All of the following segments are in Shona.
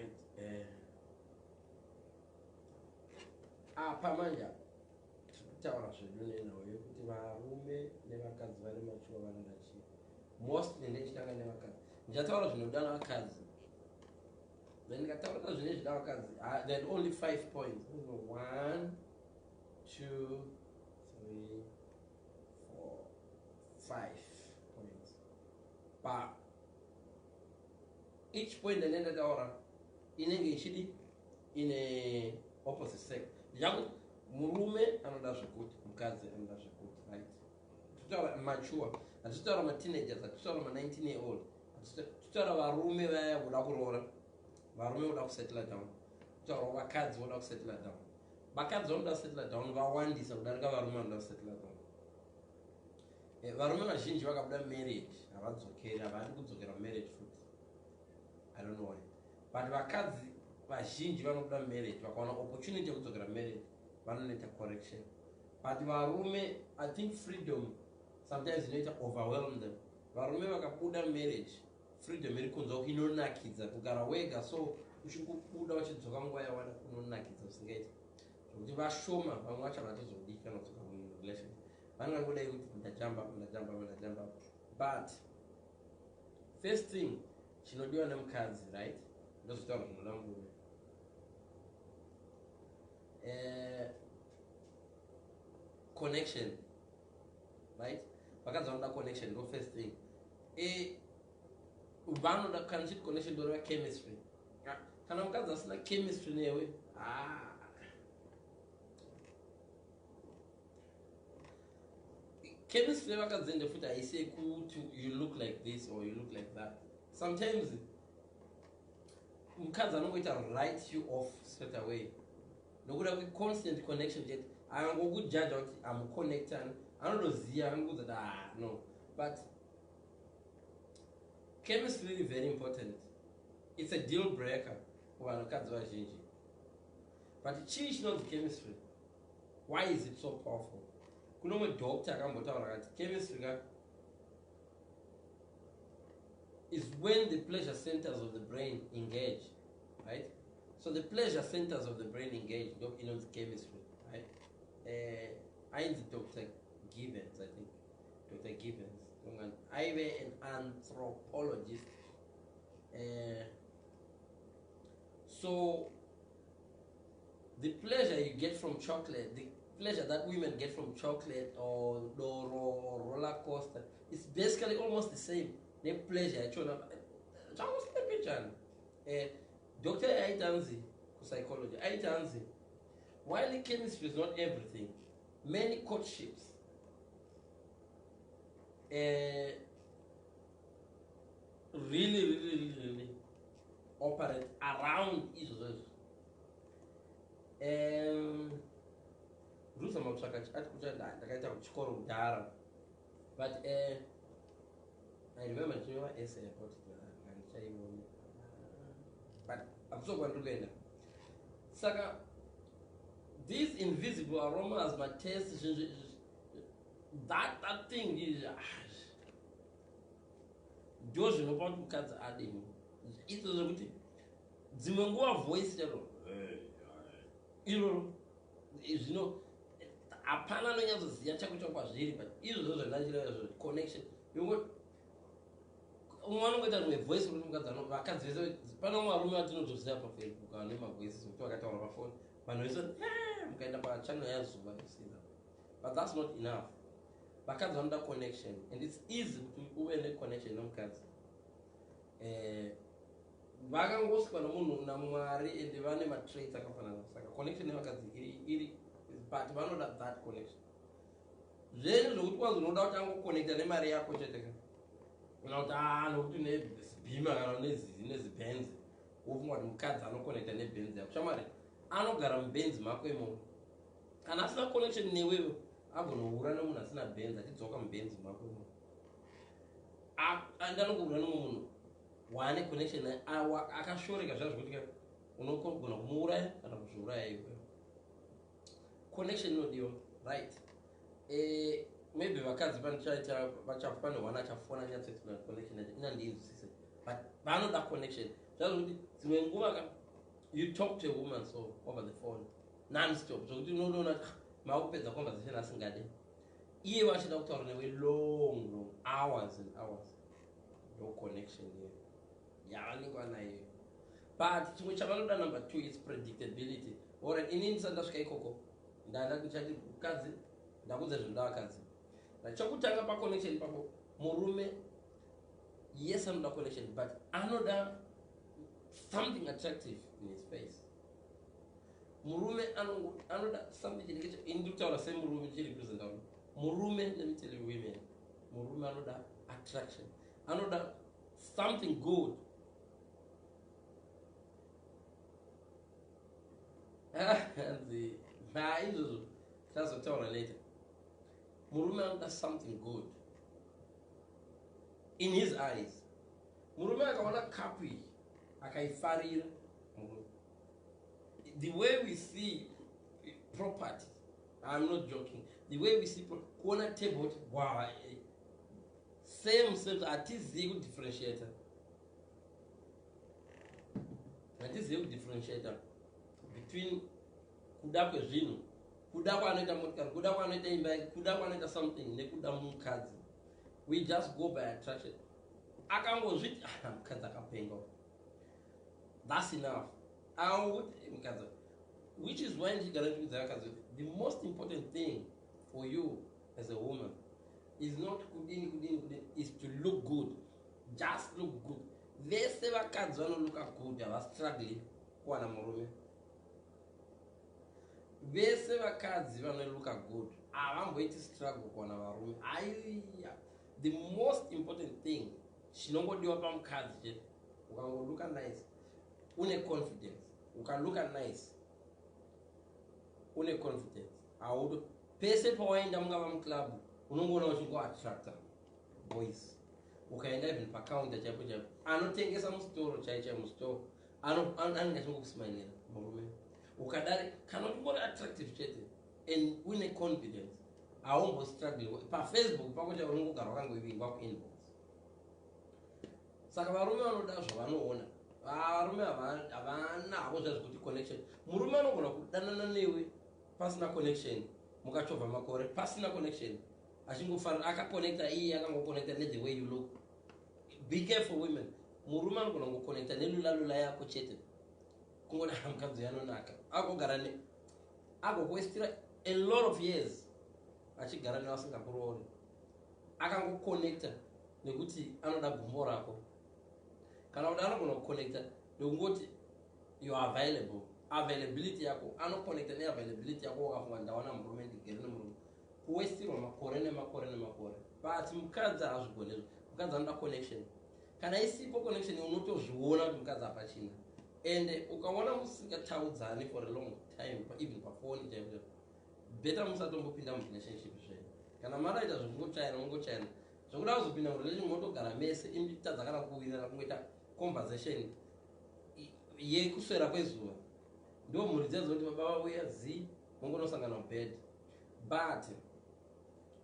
Right, apa manje tiri kutaura zvedu nenhau yekuti varume nevakadzi vari mature vanoda chii. Mostly ndechitanga nevakadzi. Ndichataura zvinoda navakadzi, then ndikataura zvine zvida vakadzi, then only five points: one, two, three, four, five points. Pa each point ndane ndataura inenge ichidi ine opposite sex. Ndichakuti murume anoda zvekuti, mukadzi anoda zvekuti, right? Titaura mature, hatitaura mateenagers, hatitaura ma19 year old, titaura varume vaya voda kuroora, varume voda kusettle down. Kutaura vakadzi voda kusettle down, vakadzi vanoda kusettle down vawandisa kudarika varume vanoda kusettle down. Varume vazhinji vakabuda marriage havadzokeri, havadi kudzokera marriage futi. I don't know why, but vakadzi vazhinji vanobuda marriage vakawana opportunity yekudzokera marriage vanonoita correction. But varume, I think freedom sometimes inoita overwhelm them. Varume vakabuda marriage, freedom iri kunzwa inonakidza kugara wega, so uchingobuda uchidzoka nguva yawada kunonakidza usingaiti, zvokuti vashoma vamwe vacho havatozodii kana kudzoka murelation. Vanenge vangodai kuti ndajamba, ndajamba, ndajamba. But first thing chinodiwa nemukadzi, right, ndozotaura zvinoda murume. Connection, right? Vakadzi vanoda connection, ndo first thing. Vanoda, kana chiti connection ndoreva chemistry. Kana mukadzi asina chemistry newe, ah. Chemistry nevakadzi ende futi haisi yekuti you look like this or you look like that. Sometimes mukadzi anongoita write you off straight away nokuda kweconstant connection chete. Akangokujaja kuti hamuconnectani, anotoziva, anokuudza kuti, "Ah, no." But chemistry is very important. It's a deal breaker kuvanhukadzi vazhinji. But chii chinonzi chemistry? Why is it so powerful? Kune umwe doctor akambotaura akati chemistry ka is when the pleasure centers of the brain engage, right? So the pleasure centers of the brain engage, ndo inonzi chemistry, right? Ainzi Dr Givens, I think Dr Givens aive an anthropologist. So the pleasure you get from chocolate, the pleasure that women get from chocolate or doro or roller coaster, is basically almost the same nepleasure yachona zvangoslepechana. Doctor aitanzi kupsychology aitanzi while chemistry is not everything, many courtships really, really, really, really operate around izvozvo. Ndikuzama kutsvaka ati kuti ndakaita kuchikoro kudhara, but I remember ndichinyora essay about it, handichaioni, but hakuso kwandiri kuenda. Saka these invisible aromas, matest, zvinhu that thing is, ah, ndo zvinopa kuti mukadzi ademo izvo, zvekuti dzimwe nguva voice charo iroro zvino hapana anonyatsoziva chako chako kwazviri, but izvozvo zvandachireva zvo connection, umwe anongoita rimwe voice kuti mukadzi, vakadzi vese, pane umwe varume vatinotoziva paFacebook ane mavoices ekuti vakataura pafoni vanhu vese, mukaenda pachannel yaZuva you see them. But that's not enough. Vakadzi vanoda connection, and it's easy kuti uve neconnection nomukadzi. Vakangosikwa nomunhu naMwari and vane matraits akafanana, saka connection nevakadzi iri, but vanoda that connection zvenyu zvokuti kwanzi unoda kuti angoconnecta nemari yako chete ka, kana kuti a nokuti nezibhima kana neziBenz, wofunga kuti mukadzi anoconnecta neBenz yako. Shamwari, anogara muBenz mako imomo. Kana asina connection newewe, agonohura nemunhu asina Benz, achidzoka muBenz mako imomo, andanongohura nemumwe munhu waane connection naye akashoreka zviya zvokuti unogona kumuuraya kana kuzviuraya iwewe. Connection inodiwa, right? Maybe vakadzi pane one achafona nyatsoexplain connection yacho, inandinzwisise, but vanoda connection. Zvazokuti dzimwe nguva ka, you talk to a woman so over the phone non-stop, zvokuti unotoona kuti, ah, makupedza conversation asingade, iye vachida kutaura newe long, long hours and hours. No connection here yavanenge vanayo. But chimwe chavanoda, number two, is predictability. Alright, inini ndisati ndasvika ikoko, ndanda ndichati mukadzi, ndakudza zvinoda vakadzi. Chokutanga paconnection ipapo, murume, yes, anoda connection, but anoda something attractive in his face. Murume anoda something chinenge, ini ndiri kutaura semurume, ndichirepresenta murume. Let me tell you, women, murume anoda attraction, anoda something good. Hanzi ha, izvozvo tazotaura later. Murume anoda something good in his eyes. Murume akaona kapu iyi akaifarira, murume, the way we see property, I'm not joking, the way we see kuona table kuti wow, same same, hatizivi kudifferentiata, hatizivi kudifferentiata between kuda kwezvinhu, kuda kwaanoita motikari, kuda kwaanoita imba yake, kuda kwaanoita something, nekuda mukadzi. We just go by attraction. Akangozviti, "Ah, mukadzi akapenga," that's enough. Akangokuti mukadzi, which is why ndichigara ndichiudza vakadzi kuti the most important thing for you as a woman is not kudini, kudini, kudini, is to look good. Just look good. Vese vakadzi vanolooka good havastruggli kuwana murume. Vese vakadzi vanolooka good havamboiti struggle kuwana varume. Aiya, the most important thing chinongodiwa pamukadzi chete, ukangolooka nice, une confidence. Ukalooka nice, une confidence, hauto pese pawaenda, mungava muclub, unongoona uchingoattracta boys. Ukaenda even pacounter chaipo chaipo, anotengesa mustoro chai chai, mustoro anenge achingokusmailira murume. Ukadari kana uchingori attractive chete and uine confidence, haumbostruggle. PaFacebook pako chaipo unongogara wakangoivingwa kuinbox. Saka varume vanoda zvavanoona. Varume havana havo zvazvekuti connection. Murume anogona kudanana newe pasina connection, mukachovha makore pasina connection, achingofanira akaconnecta iye, akangokonecta nethe way you look. Be careful, women. Murume anogona kungokonecta nelulalula yako chete, kungoti, "Ah, mukadzi uyu anonaka," agogara ne agokuwestira a lot of years achigara nevasingakuroori, akangokonecta nekuti anoda gumbo rako. Kana kuti anogona kuconnecta nekungoti you are available, availability yako, anokonecta neavailability yako. Wakafunga, "Ndawana murume, ndigere nemurume," kuwestirwa makore nemakore nemakore. But mukadzi haazvigonezvo. Mukadzi anoda connection. Kana isipo connection, unotozviona kuti mukadzi hapachina. And ukaona musingataudzani for a long time, even pafoni chaipo, better musatombopinda murelationship zvenyu. Kana maraita zvekungotsvaina, mungotsvaina. Zvokuda kuzopinda murelationship, motogara mese, imitadza kana kuwirirana kungoita conversation yekuswera kwezuva, ndo mhuri dzedzoti baba vauya zi mongonosangana mubed. But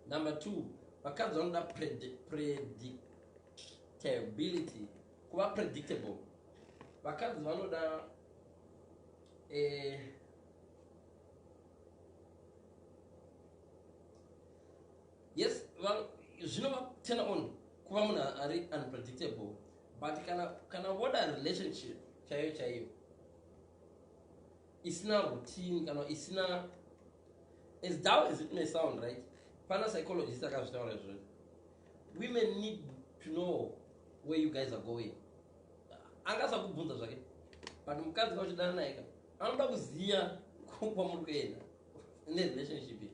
number two, vakadzi vanoda predictability, kuva predictable. Vakadzi vanoda yes, zvinova turn on kuva munhu ari unpredictable. But kana voda relationship chaiyo chaiyo isina routine, kana isina, as dull as it may sound, right, pana psychologist akazvitaura izvozvo. Women need to know where you guys are going. Angasakubvunza zvake, but mukadzi kauchidana naye ka, anoda kuziva kwamuri kuenda nerelationship iyi.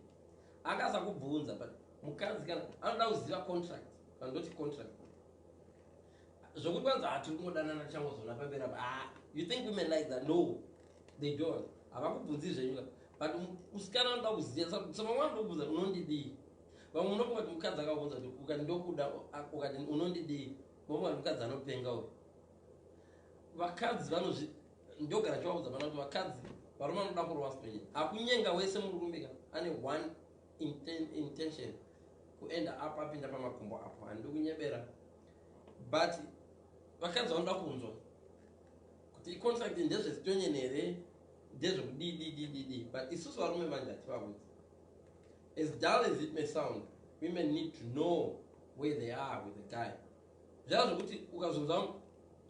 Angasakubvunza, but mukadzi kana anoda kuziva contract, kana ndoti contract, zvokuti kwanza hatiri kungodanana, tichangozoona pamberi apa. Ah, you think women like that? No, they don't. Havakubvunzi zvenyu ka, but musikana anoda kuziva. Sa vamwe vanoda kubvunza, "Unondidii?" Vamwe unofunga kuti mukadzi akabvunza kuti ukati ndokuda, ukati unondidii, mofunga kuti mukadzi anopenga uyu. Vakadzi vanozvi, ndogara chivaudza pana kuti vakadzi, varume vanoda kurova spenye hakunyenga wese. Murume ka ane one intention, kuenda apo apinda pamakumbo apo, handidi kunyebera. But vakadzi vanoda kunzwa. Kuti contract ndezvezitonyeni here, ndezvekudididididi? But isusu varume manje hativavudzi. As dull as it may sound, women need to know where they are with the guy. Zvava zvokuti ukazonzwa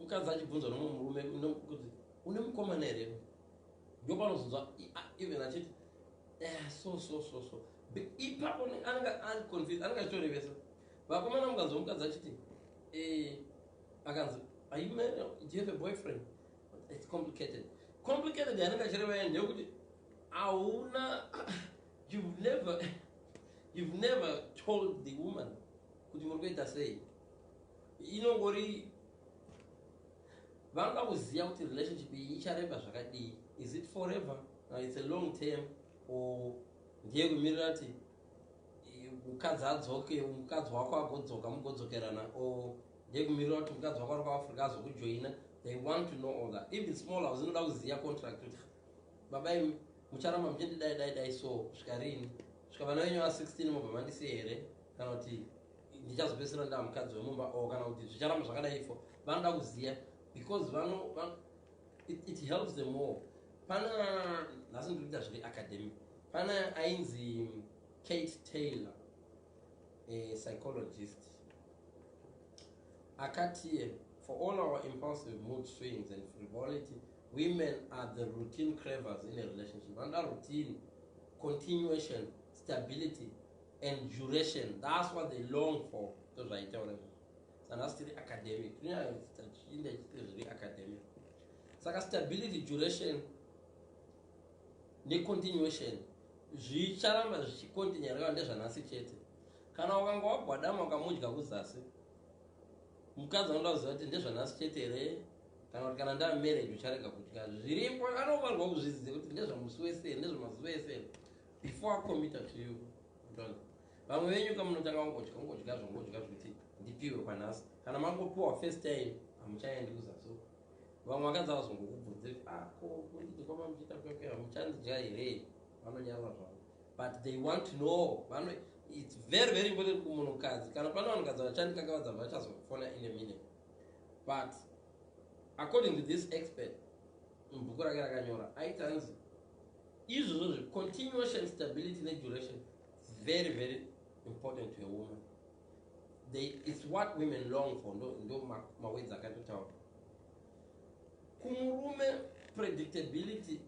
mukadzi achibvunzwa nomwe murume kuti, "Une mukomana here?" Ndopanozonzwa even achiti, "Eh, so so so so." Ipapo anenge ari confused, anenge achitorevesa. Vakomana, mukanzwa mukadzi achiti, akanzi, "Are you married? Do you have a boyfriend? It's complicated." Complicated yanenge achireva ndeyekuti hauna, you've never told the woman kuti muri kuita sei. Inongori vanoda kuziva kuti relationship iyi ichareba zvakadii. Is it forever? Now it's a long term, or ndiye kumirira kuti mukadzi adzoke, mukadzi wako agodzoka, mugodzokerana, or ndiye kumirira kuti mukadzi wako ari kuAfrica azokujoina? They want to know all that. Even small house inoda kuziva contract kuti, "Baba imi, mucharamba muchindidai dai dai so kusvika rini? Svika vana venyu va16 mobva mandisiye here, kana kuti ndichazopedzisira ndaa mukadzi wemumba, or kana kuti zvicharamba zvakadai fo?" Vanoda kuziva because vano it helps them more. Pana nhasi ndiri kuita zviri academic. Pana ainzi Kate Taylor, a psychologist, akati, "For all our impulsive mood swings and frivolity, women are the routine cravers in a relationship." Vanoda routine, continuation, stability and duration. That's what they long for. Ndozvaitaura izvozvo. Saka nhasi tiri academic, tinyachiinda chiti zviri academic. Saka stability, duration necontinuation zvicharamba zvichicontinue reva ndezvanhasi chete. Kana ukanga wagwadama ukamudya kuzasi, mukadzi anoda kuziva kuti ndezvanhasi chete here, kana kuti kana ndamarried ucharega kudya. Zviripo, anofanirwa kuzviziva kuti ndezvamusi wese here, ndezvamazuva ese here before acommita to you. Don't. Vamwe venyu kamunotanga kungodya, kungodya, zvongodya zvekuti ndipiwe kwanhasi. Kana mangopiwa first time, hamuchaendi kuzasi. Vamwe vakadzi vazongokubvunze kuti, "Ako kundidya kwamamuchiita kwekwe, hamuchandidya here?" Vanonyarara zvavo, but they want to know. Vano, it's very very important kumunhukadzi. Kana pane vanhukadzi vachandikakavadza, vachazofona in a minute. But according to this expert, mubhuku rake rakanyora, aiti hanzi izvozvo zvecontinuation, stability neduration, very very important to a woman. It's what women long for. Ndo mawords akatotaura. Kumurume, predictability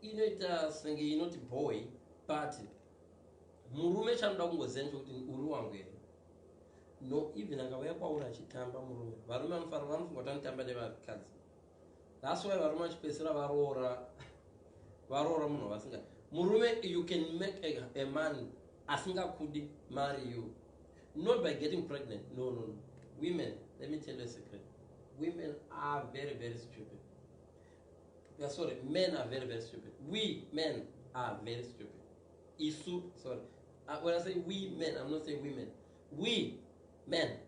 inoita senge inoti boy, but murume chanoda kungoziva nechekuti uri wangu here. No, even akauya kwauri achitamba murume, varume vanofanira, vanofunga kuti anotamba nevakadzi. That's why varume vachipedzisira varoora munhu vasinga. Murume, you can make a man asingakudi marry you, not by getting pregnant. No, no, no. Women, let me tell you a secret. Women are very very stupid. Yeah, sorry, men are very very stupid. We men are very stupid. Isu, sorry, when I say we men, I'm not saying women. We men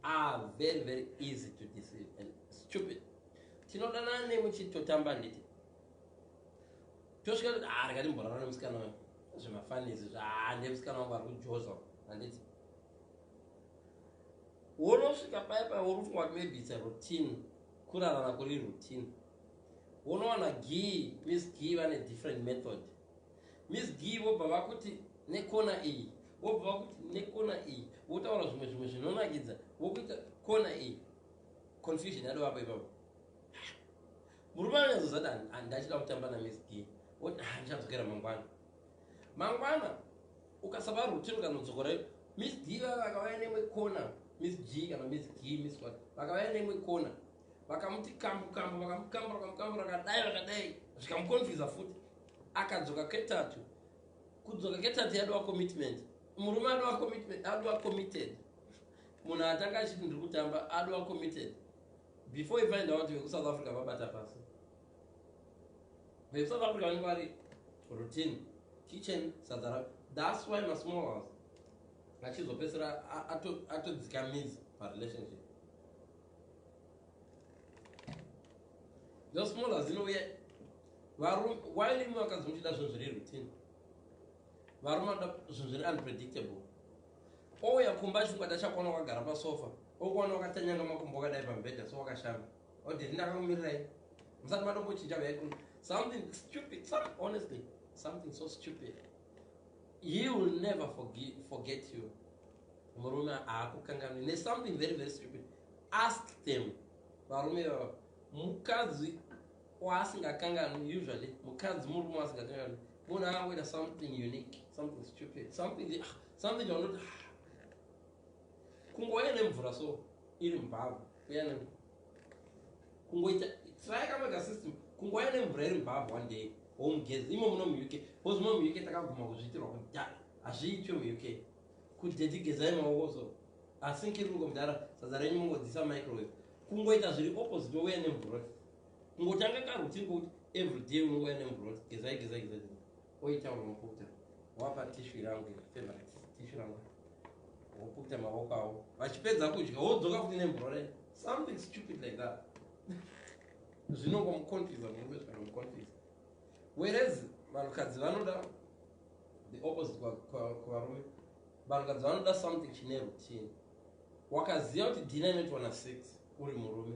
are very very easy to deceive and stupid. Tinodanana nemuchitotamba, nditi tosvika kuti, "Ah, rega ndimborara nemusikana wangu zvemafanisi zva nemusikana wangu ari kujoza," handiti? Wonosvika paya paya, uri kufunga kuti maybe it's a routine, kurarana kuri routine. Wonowana g Miss G vane different method. Miss G vobva vakuti nekona iyi, vobva vakuti nekona iyi, votaura zvimwe zvimwe zvinonakidza, vokuita kona iyi. Confusion yadovapo ipapo. Murume anonyatsoziva kuti ndachida kutamba naMiss G, woti, "Ah, ndichadzokera mangwana." Mangwana ukasava routine, ukanodzokora, Miss D vava vakauya nemwe kona, Miss G kana Miss G, Miss what, vakauya nemwe kona, vakamuti kambu kambu, vakamukambura, vakamukambura, vakadai vakadai, zvikamuconfusa futi. Akadzoka ketatu. Kudzoka ketatu yadova commitment. Murume adova commitment, adova committed. Munhu atanga achiti ndiri kutamba adova committed. Before you find out, vekuSouth Africa vabata pasi. VekuSouth Africa vanenge vari routine, kitchen, sadza ra. That's why masmall house achizopedzisira atodzika midzi parelationship. The small house inouya varume, while imi vakadzi muchida zvinhu zviri routine, varume vanoda zvinhu zviri unpredictable. Ouya kumba achifunga kuti achakuona wakagara pasofa, okuwana wakatanyanga makumbo wakadai pamubhedha, so wakashama. Odheti ndakakumirirai musati matombochinja vehicle. Something stupid, some, honestly, something so stupid. He will never forget you. Murume haakukanganwi nesomething very, very stupid. Ask them, varume vava. Mukadzi waasingakanganwi, usually mukadzi, murume waasingakanganwi, munhu akangoita something unique, something stupid, something chaunoti kungouya nemvura so iri mubhavhu, uya kungoita try kamega system, kungouya nemvura iri mubhavhu one day, womugezi imo muno muUK, because muno muUK takabvuma kuzviitirwa kudhara. Hazviitwe muUK kuti daddy gezai maoko so asinkiri kungomudhara sadza renyu mungodzisa microwave. Kungoita zviri opposite, wouya nemvura, kungotanga karoutine kokuti every day unongouya nemvura, gezai, gezai, gezai, oita unopukuta, wapa tissue rangu, favorite tissue rangu, wopukuta maoko avo. Vachipedza kudya, wodzoka futi nemvura. Something stupid like that zvinongomuconfuse murume, zvikanomuconfuse. Whereas vanhukadzi vanoda the opposite kuvarume. Vanhukadzi vanoda something chine routine. Wakaziva kuti dinner inoitwa na6, uri murume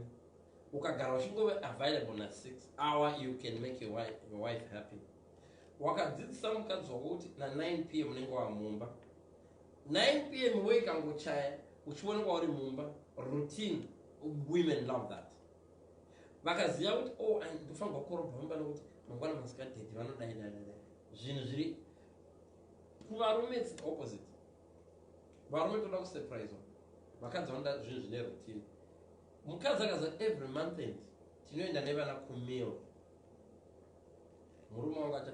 ukagara uchingove available na6 hour, you can make your wife happy. Wakadzidzisa mukadzi wako kuti na9 p.m. unenge wamumba, 9 p.m. weikangochaya uchionekwa uri mumba, routine. Women love that. Vakaziva kuti, oh, ndofanirwa kukorobha mumba nokuti mangwana masikati daddy vanodai dai dai. Zvinhu zviri kuvarume, it's the opposite. Varume toda kusurpriswa, vakadzi vanoda zvinhu zvine routine. Mukadzi akaza every month end tinoenda nevana kumeal, murume wangu acha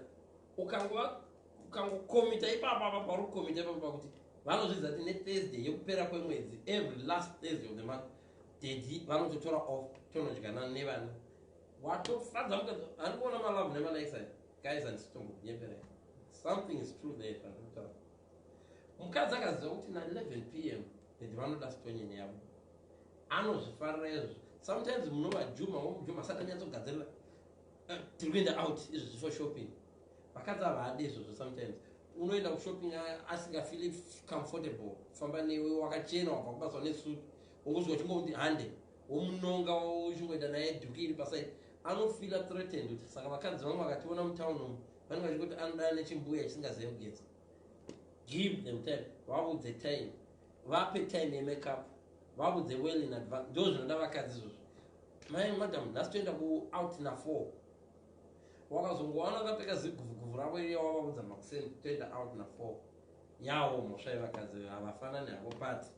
ukangova ukangokomita ipapa apa pauri kukomita ipapa pakuti vanozvidza kuti neThursday yekupera kwemwedzi, every last Thursday of the month, daddy vanototora off, tonodyana nevana, watofadza mukadzi. Handikuona malove nemalikes aya, guys, handisitombokunyeperai. Something is true there pandikutaura. Mukadzi akaziva kuti na11 p.m. daddy vanoda stonyeni yavo, anozvifarira izvozvo. Sometimes munovajuma, womujuma asati anyatsogadzirira, tiri kuenda out izvozvi for shopping. Vakadzi havadi izvozvo. Sometimes unoenda kushopping asingafeeli comfortable kufamba newe wakachena, wabva kubasa nesuit, wongosvika uchingomuti hande, womunonga, uchingoenda naye dhuki iri paside, anofeela threatened kuti saka vakadzi vamwe vakationa mutown umu vanenge vachingoti anoda nechimbuya chisingazivi kugeza. Give them time, vaudze time, vape time yemakeup, vaudze well in advance. Ndo zvinoda vakadzi izvozvo. Mai madam, nhasi toenda kuout na4. Wakazongowana akapfeka ziguvhuguvhu ravo iriya, wavaudza makuseni toenda out na4. Yawo mhosva yevakadzi, havafanani havo pati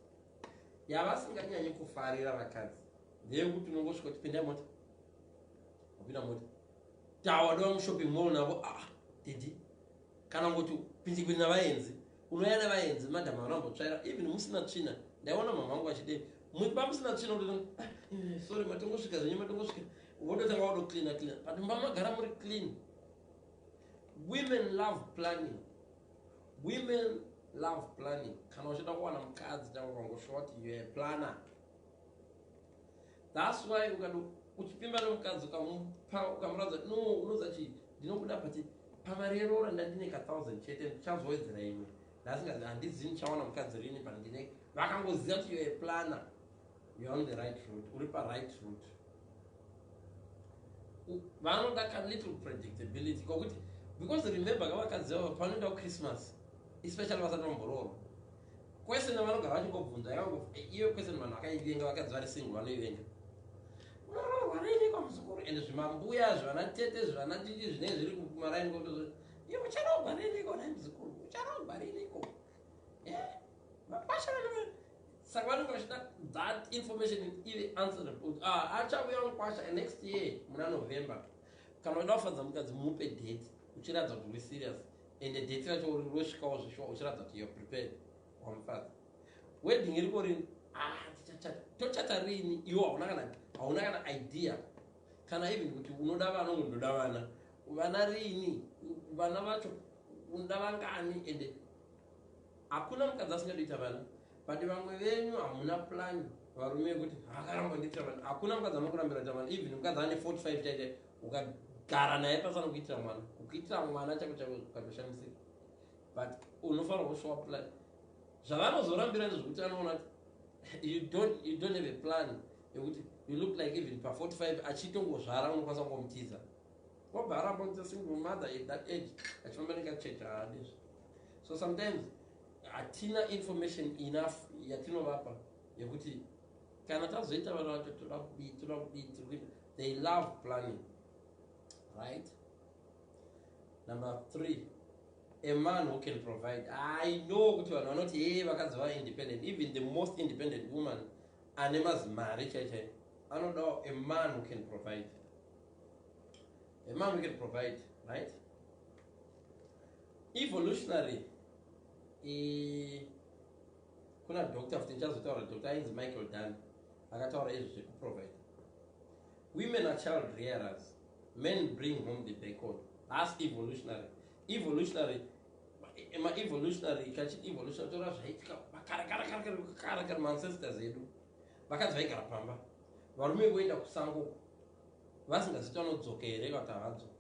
yavasinganyanyi kufarira vakadzi ndeyekuti unongosvika kuti pindai mota, wapinda mota, tawadova mushopping mall navo. Ah, daddy, kana ngoti pindipindi navaenzi, unouya nevaenzi, madam vanombotsvaira even musina tsvina. Ndaiona mama vangu vachidei mumba musina tsvina, ah, sorry, matongosvika zvenyu, matongosvika, wototanga wodocleana cleana, but mumba magara muri clean. Women love planning, women love planning. Kana uchida kuwana mukadzi, changa ukangoshuwa kuti you are planner. That's why ukado uchipimba nomukadzi, ukamupa, ukamuratidza, no, unoza chii, ndinokuda, but pamari yeroora ndandine ka1000 chete, ndichazowedzera imwe. Ndasingazi, handizivi ndichawana mukadzi rini, but ndine. Vakangoziva kuti you are a planner, you are on the right route, uri paright route. Vanoda ka little predictability kokuti, because remember, kavakadzi vavo panoenda kuChristmas, especially vasati vamboroorwa, question vanogara vachingobvunza iyo question. Vanhu vakaivenga, vakadzi vari single vanoivenga: "Unoroorwa riniko, muzukuru?" Ende zvimambuya, zvivana tete, zvivana chichi zvinenge zviri kumaraini kotozo, "Iwe ucharoorwa riniko nai muzukuru? Ucharoorwa riniko?" Vakwasha, saka vanenge vachida that information ive answerable. Ah, achauya mukwasha next year muna November. Kana uchida kufadza mukadzi, mupe date uchiratidza kuti uri serious, ende date racho rosvikawo zvishuwa, uchiratidza kuti you are prepared, wamufadza. Wedding iriko rini? Ah, tichachata, tochata rini? Iwo hauna kana idea, kana even kuti unoda vana, unondoda vana, vana rini, vana vacho unoda vangani? Ende hakuna mukadzi asingadi kuita vana, but vamwe venyu hamuna plan. Varume vekuti akaramba ndiitira vana, hakuna mukadzi anokurambira kuita vana. Even mukadzi ane 45 chaite, ukagara naye pasana kuitira mwana, kukuitira mwana chako chako ukatoshamisika. But unofanira kushowa plan. Zvavanozorambira ndezvekuti anoona kuti you don't have a plan yekuti You look like even pa45 achitongozvara unokwanisa kungomutiza, wabva aramba kuita single mother at that age, achifamba nekacheche, haadizvo. So sometimes hatina information enough yatinovapa yekuti kana tazoita vana vacho toda kudii, toda kudii, tiri kuita. They love planning, right? Number three, a man who can provide. I know kuti vanhu vanoti, "Ye, vakadzi va independent." Even the most independent woman ane mazimari chai chai anodawo a man who can provide, a man who can provide, right? Evolutionary, kuna doctor futi, ndichazotaura, doctor ainzi Michael Dunn, akataura izvi zvekuprovide. Women are child rearers, men bring home the bacon. That's evolutionary. Evolutionary, maevolutionary, kachiti evolutionary, tora zvaitika kare kare kare kare kare kare, maancestors edu, vakadzi vaigara pamba, varume voenda kusango vasingaziti vanodzoka here kana kuti havadzoki.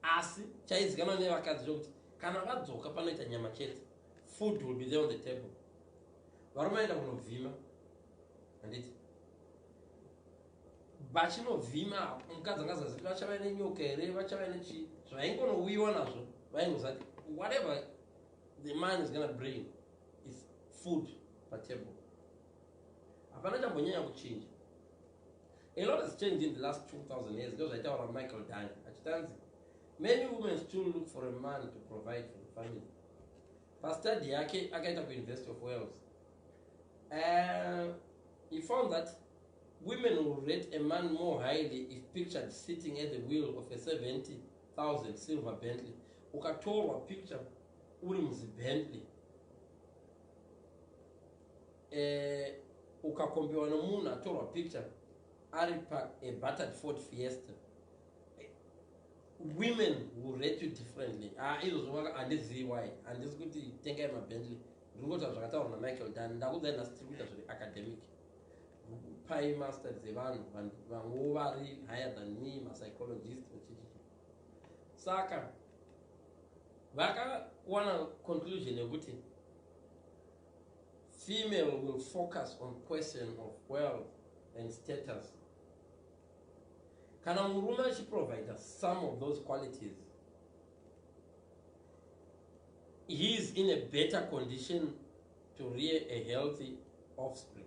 Asi chaizikanwa nevakadzi chokuti kana vadzoka panoita nyama chete, food will be there on the table. Varume vaenda kunovhima, handiti? Vachinovhima, mukadzi angazaziti vachava nenyoka here, vachava nechii, zvaingonouyiwa nazvo, vaingozati whatever the man is gonna bring is food patable. Hapana chambonyanya kuchinja. A lot has changed in the last 2000 years. Ndo zvaitaura Michael Dunn achitanzi many women still look for a man to provide for the family. Pastudy yake akaita kuUniversity of Wales, he found that women will rate a man more highly if pictured sitting at the wheel of a 70,000 silver Bentley. Ukatorwa picture uri muziBentley, ukakombewa nomunhu atorwa picture ari pa a battered Ford Fiesta, women will rate you differently. Ah, izvozvo handizivi why. Handisi kuti tengai maBentley, ndiri kungotaura zvakataurwa naMichael Dunn. Ndakudzai nhasi tiri kuita zviri academic, pai master dzevanhu vamwewo vari higher than me, mapsychologist, vachichichi. Saka vakawana conclusion yekuti female will focus on question of wealth and status. Kana murume achiprovida some of those qualities, he is in a better condition to rear a healthy offspring.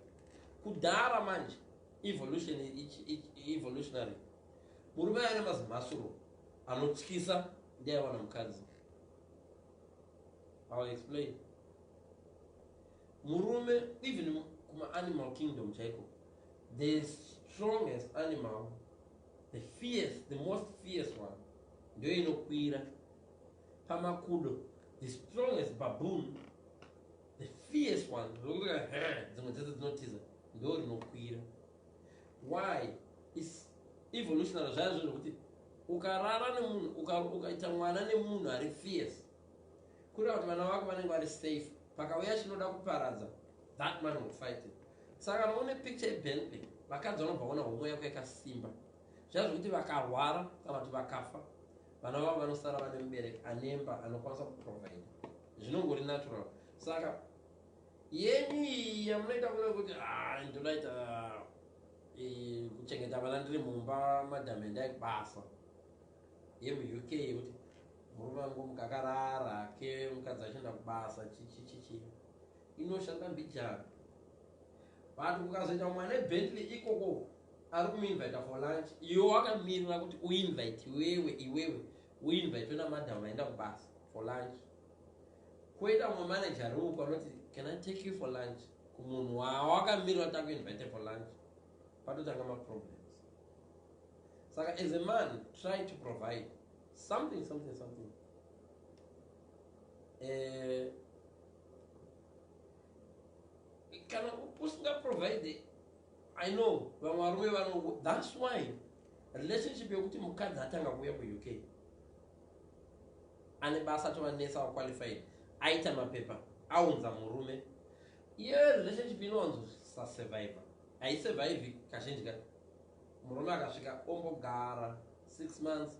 Kudhara manje, evolution, evolutionary, murume aine mazimasuro anotyisa ndiaiwana mukadzi. I will explain. Murume, even kumaanimal kingdom chaiko, the strongest animal, the fierce, the most fierce one ndio inokwira. Pamakudo, the strongest baboon, the fierce one, dzimwe dzese dzinotiza, ndo rinokwira. Why? Is evolutionary. Zvaya zvinhu zvekuti ukarara nemunhu, ukaita mwana nemunhu ari fierce, kureva kuti vana vako vanenge vari safe. Pakauya chinoda kuparadza, that man will fight it. Saka kana une picture yeBentley, vakadzi vanobva ona homwe yako yakasimba. Zvaya zvokuti vakarwara kana kuti vakafa, vana vavo vanosara vane mubereki anemba anokwanisa kuprovide. Zvinongori natural. Saka yenyu iyi yamunoita kune kuti, "Ah, ndodaita kuchengeta vana ndiri mumba, madam endai kubasa," yemuUK yekuti murume wangu mukakarara ke mukadzi achienda kubasa, chichichichi, inoshanda mbijana. But kukazoita mwana eBentley ikoko ari kumuinvita for lunch, iwe wakamirira kuti uinvite iwewe, iwewe uinvitwe namadam vaenda kubasa for lunch, kwoita mumwe manager ari uko anoti, "Can I take you for lunch?" Kumunhu wawakamirira kuti akuinvite for lunch, patotanga maproblems. Saka as a man, try to provide something, something, something. Kana usingaprovide, I know vamwe varume vano, that's why relationship yekuti mukadzi atanga kuuya kuUK, ane basa, atova nurse waqualified, aita mapepa, aunza murume, iyo relationship inowanzosasurviva, haisurvivi kazhinji kacho. Murume akasvika ombogara 6 months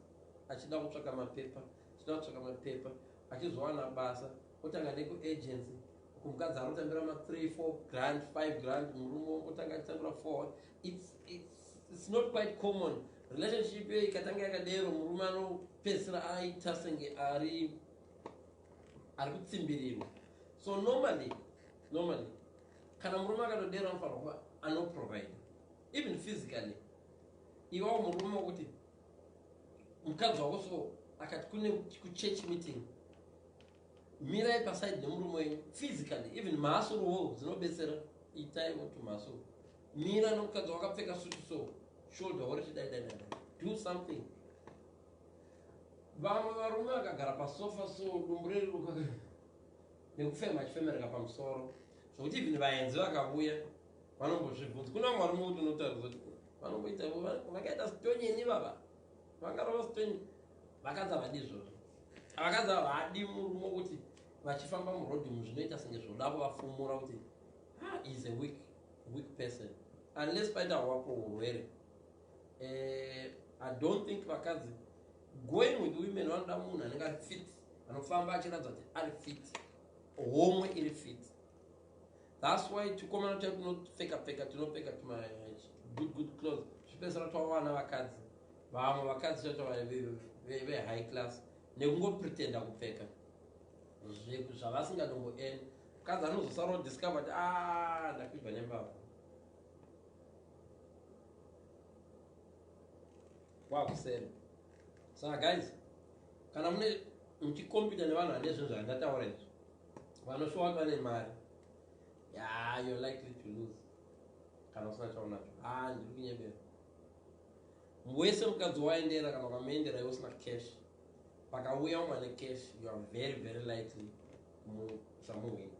achida kutsvaka mapepa, achida kutsvaka mapepa, achizowana basa, otanga nekuagency. Kumukadzi ari kutambira ma3 4 grand, 5 grand, murume wongotanga achitambira 4. It's not quite common. Relationship iyo ikatanga yakadero, murume anopedzisira aita senge ari kutsimbirirwa. So normally kana murume akatodero, anofanira kuva anoprovide even physically. Iwawo murume wekuti mukadzi wako so akati kune kuchurch meeting, mirai paside nemurume wenyu physically. Even mhasuruwo dzinobetsera, itaiwo tumhasuru. Mira nomukadzi wakapfeka sutu, so shoulder woriti dai dai dai, do something. Vamwe varume vakagara pasofa so, dumbu reriruka nekufema, achifemereka pamusoro, zvokuti even vaenzi vakavuya vanombozvibvunza. Kuna vamwe varume kuti unotaridza kuti vanomboita vakaita sitonyeni, vava vangarova sitonyi. Vakadzi havadi izvozvo. Vakadzi havadi murume kuti vachifamba murodhi umu zvinoita senge zvoda kuvafumura kuti, ah, is a weak person, unless paita hwapo urwere. I don't think vakadzi, going with women, vanoda munhu anenge ari fit, anofamba achiratidza kuti ari fit, homwe iri fit. That's why tukomana twa tunopfeka pfeka, tunopfeka tuma good good clothes, zvipesera twawana vakadzi. Vamwe vakadzi chacho vehigh class nekungopretenda kupfeka zvavasingadomboeni, mukadzi anozosara odiscover kuti, a, ndakwibva nembavha, wakuseri. Saka guys, kana mune muchikompyuta nevanhu vane zvinhu zvandataura izvi, vanoshowa kuti vane mari, ya, you're likely to lose kana usina chaunacho. Ha, ndiri kunyebera wese. Mukadzi waendera, kana ukamuendera iwe usina cash, pakauya umwe ane cash, you are very very likely kusamuhwina,